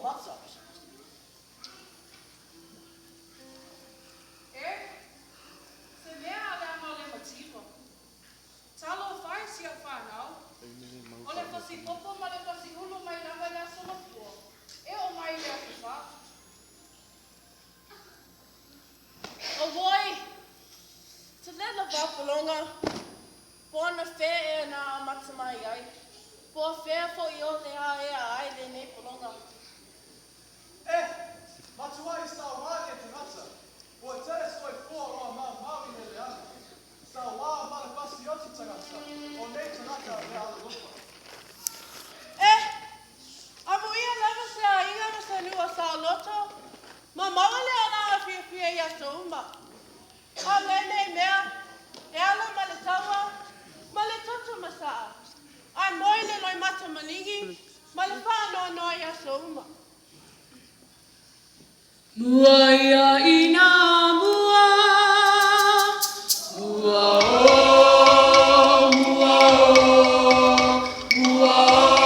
mata. E, se mea a le aga o le mativa. Talofa e si au fanau. O le fasipopo ma le fasiulu mai lava i le Aso Mafua, e oo mai i le Aso Sa. Auoi, te le lava pologa, po anafea ea na amata mai ai, po afea foʻi o le a ea ai lenei pologa. E, matuai sauā le tagata, ua tele soifua ua maumau i le leaga. Sauā ma le fasioti tagata, o nei tagata le alolofa. E, amuia lava se aiga ma se nuu o saoloto, ma maua le agaga fiafia i aso uma. A o lenei mea, e ala ma le taua, ma le toto masaa, ae moe le loimata maligi, ma le faanoanoa i aso uma. Mua ia ina mua, mua o, mua o, mua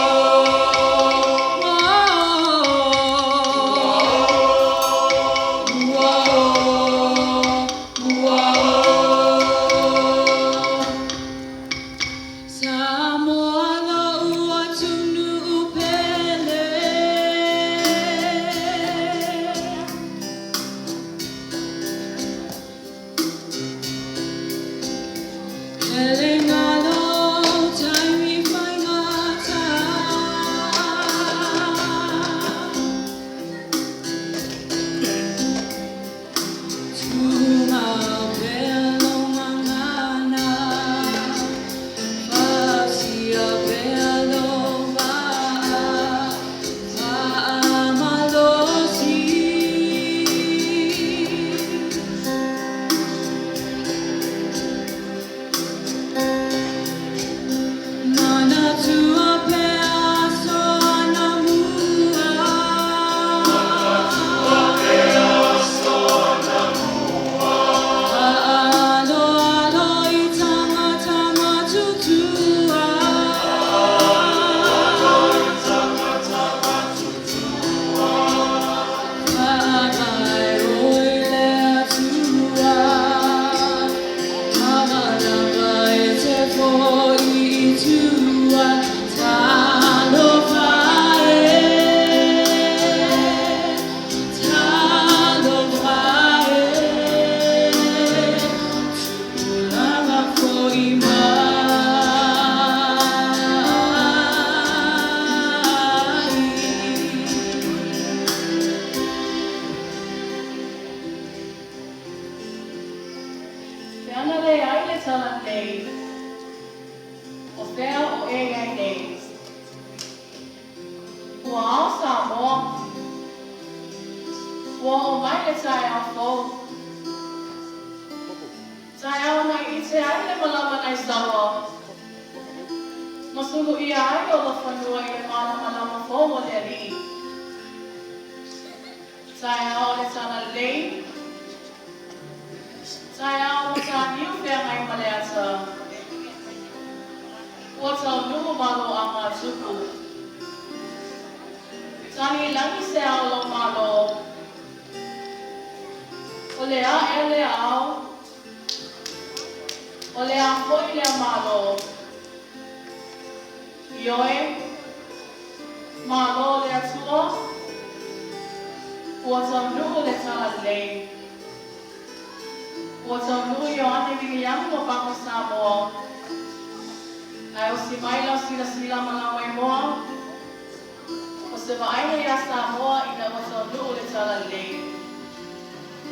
o, mua o, mua o. Samoa lo'u atunuu pele. Hele galo taimi faigata. Tumau pea lou gagana, fausia pea lou vaa, vaa malosi. Manatua pea aso anamua. Fa'aaloalo i tagata matutua. Fa'avae oe i le Atua, aua lava e te fo'i i tua. Talofa e, talofa e, tupulaga fo'i mai. Pe ana leai le talalelei, o fea o e i ai nei? Ua ao Samoa. Ua oo mai le taeao fou. Taeao na ite ai le malama nai Saua. Ma sulu ʻia ai olofanua i le mālamalama fou o le Alii. Taeao o le talalelei. Taeao o Mataniu Feagai ma le Ata. Ua taunuu malo a matupu. Tagi i lagi se ao o lou Malo. O le a ea lea ao? O le a foi lea Malo? Ioe, Malo le Atua, ua taunuu le talalelei. Ua taunuu Ioane Viliamu ma Papa Samoa. Ae osi mai lau silasila ma lau maimoa, o se vaaiga iā Samoa ina ua taunuu le talalelei.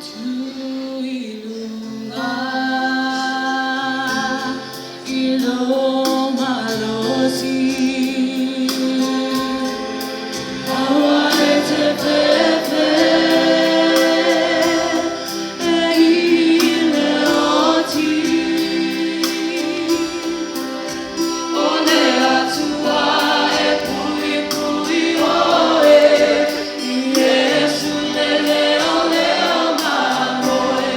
Tuu i luga i lou malosi. Aua e te fefe e i le oti. O le Atua e puipui oe, Iesu le leoleo mamoe.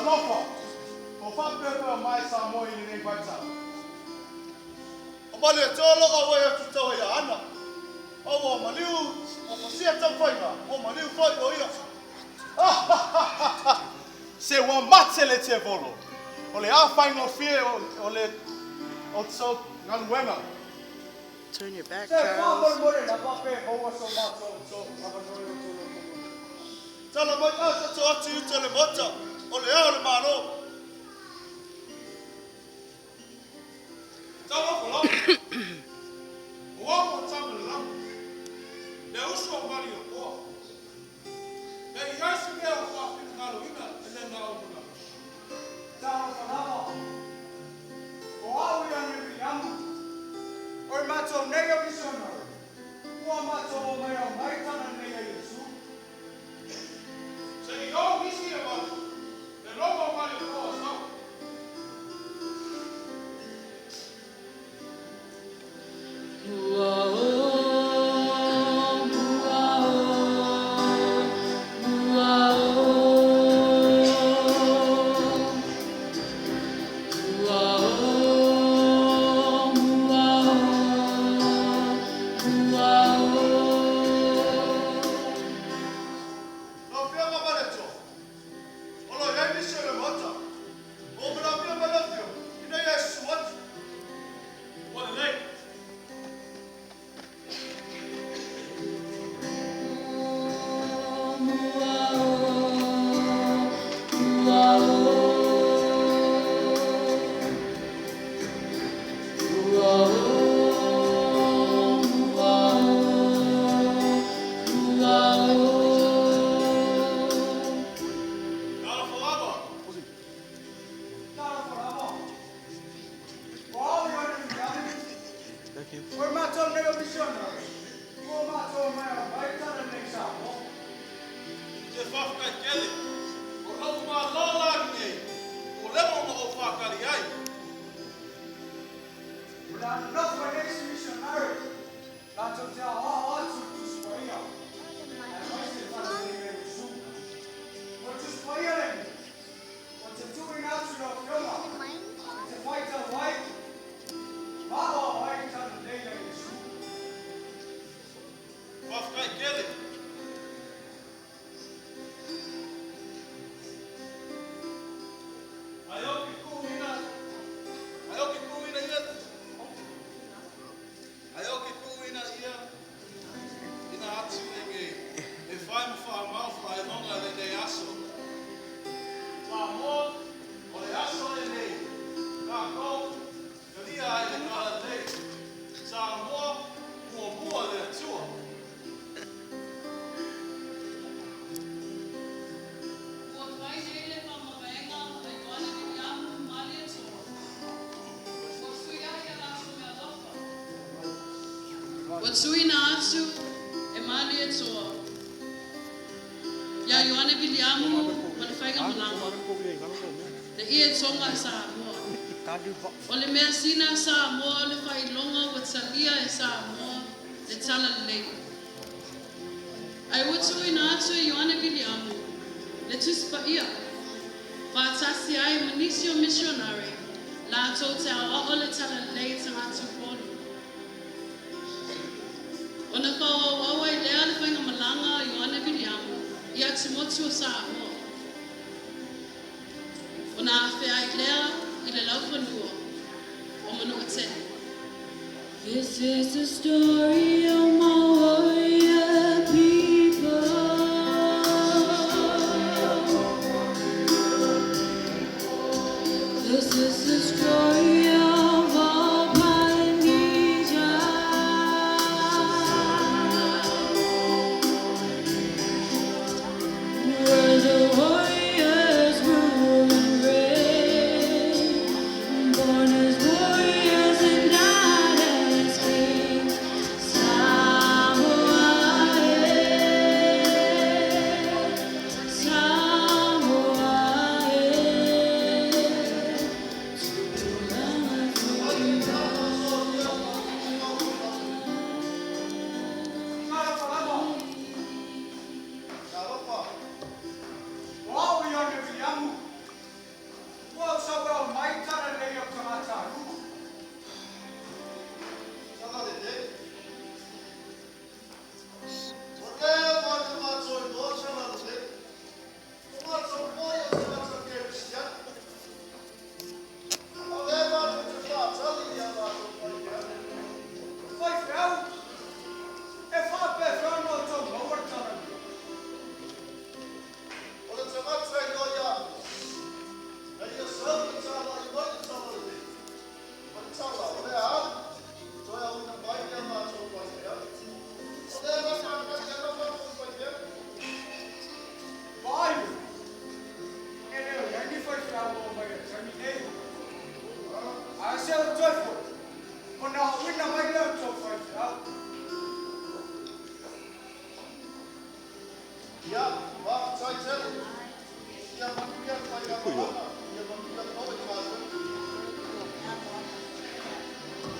Talofa, o faapeapea mai Samoa i lenei vaitau. O Malietoa loo auai atu tau ia Ana. O ua maliu o fasia taumafaiga, ua maliu foi o ia. Se ua mate le tiapolo, o le a faigofie o le o so galuega. Turn your back, Se Charles. faamolemole lava pe maua so matou avanoa i o outou loto. Tala mai a tatou atu i uta le Maota o le Ao o le Malo. Talofa lava. O au o Tamalelagi, le uso a Malietoa. Pe i ai se mea ua faafinagaloina e lena auaunaga. Talofa lava. O au o Ioane Viliamu. O matou nei o misionare. Ua matou omai e aumai talalelei a Iesu. Se i o nisi e vale, le loma o Malietoa sau. Ua o, ua o, ua o. Ua o, ua o, ua o. Lau Afioga Malietoa, o lo o i ai nisi o le Maota ua manaomia mai le Afioga ina ia e susu atu. Ua lelei. Ua o, ua o. Ua o, ua o, ua o. Talofa lava. Talofa lava. O au o Ioane Viliamu. O matou nei o misionare. Ua matou omai e aumai talalelei i Samoa. Se faafetai tele. O lou malo la lenei. Ua leva ona ou faatali ai. O le a nonofo ai nei isi misionare. Latou te aoao atu i le Tusi Paia. Aemaise le talalelei a Iesu. O le Tusi Paia lenei. O te tuuina atu i lau Afioga. E te faitau ai. Ma aoao ai le talalelei a Iesu. Faafetai tele. Ae ou te tuuina, ae ou te tuuina ia, ae ou te tuuina ia ina atu lenei e fai ma faamau faailoga i lenei aso. Samoa, o le aso lenei, tatou talia ai le talalelei. Samoa, muamua le Atua. Ua fai nei le faamavaega a Ioane Viliamu Malietoa. Ua fesuiai a latou meaalofa. Ua tuuina atu e Malietoa. Ia Ioane Viliamu ma le faigamalaga. Le ie toga a Samoa. O le measina a Samoa o le faailoga ua talia e Samoa le talalelei. Ae ua tuuina atu e Ioane Viliamu le Tusi Paia faatasi ai ma nisi o misionare latou te aoao le talalelei i tagata upolu. Ona faaauau ai lea le faigamalaga a Ioane Viliamu i atumotu o Samoa. Ona afea ai lea i le laufanua o Manu'atele. This is the story of my warrior people. This is the story of our Polynesia. Where the warriors rule and reign, born as warriors and died as kings.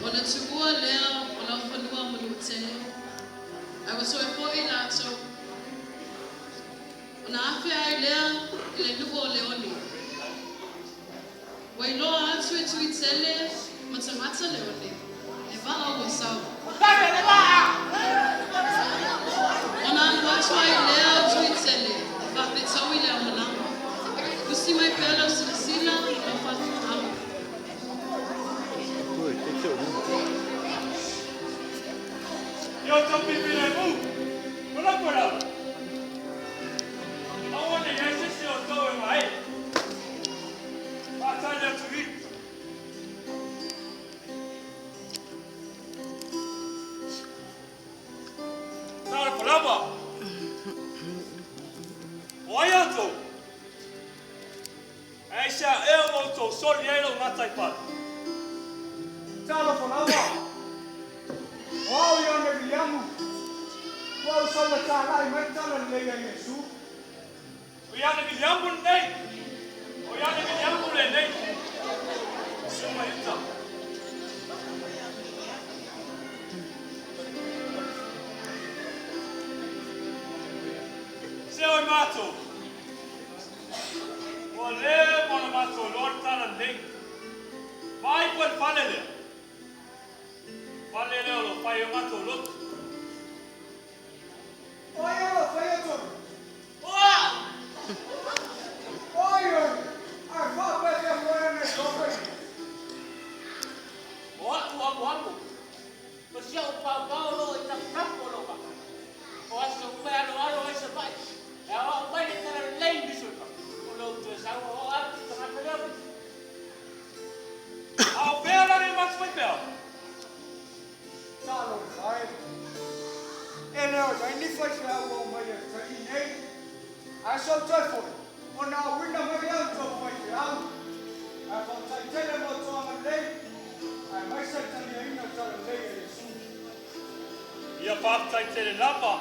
Ona tuua lea o laufanua Manu'atele, ae ua toe fo'i latou. Ona afe ai lea i le nuu o Leoni. Ua iloa atu e Tuitele ma tagata Leoni, le vaa ua sau. Ona alu atu ai lea o Tuitele e faafetaui le aumalaga. Tusi mai pea lau silasila ma lau faafitaga. Talofa lava. O au Ioane Viliamu. Ua ou sau e talai mai tala lelei a Iesu. O Ioane Viliamu lenei. O Ioane Viliamu lenei. Susu mai uta. Se oi matou. Ua leva ona matou iloa le tala lelei. Vaai koe i le fale lea. Fale lea o lo o fai ai o matou lotu. O ai o lo o faia tonu? O au! Oi oi! Ae faapefea foi ona e tofa i O a'u amuamu, o si a'u paopao o loo i tafutafu o lou vaa. O aso uma e aloalo ai Savaii, e aoao mai le talalelei i nisi o le o lou toe sau ua oo atu i tagata Leoni. A o fea la le matou faifeau? Talofa e! E le o i ai ni faifeau ua omai e fai i nei. Ae sa ou toe foi, ona auina mai au i tou faifeau. Ae faafetai tele mo tou agalelei, aemaise le taliaina o le talalelei a Iesu. Ia faafetai tele lava,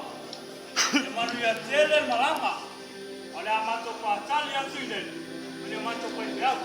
ia manuia tele le malaga, a o le a matou faatali atu i nei ma ni o matou faifeau.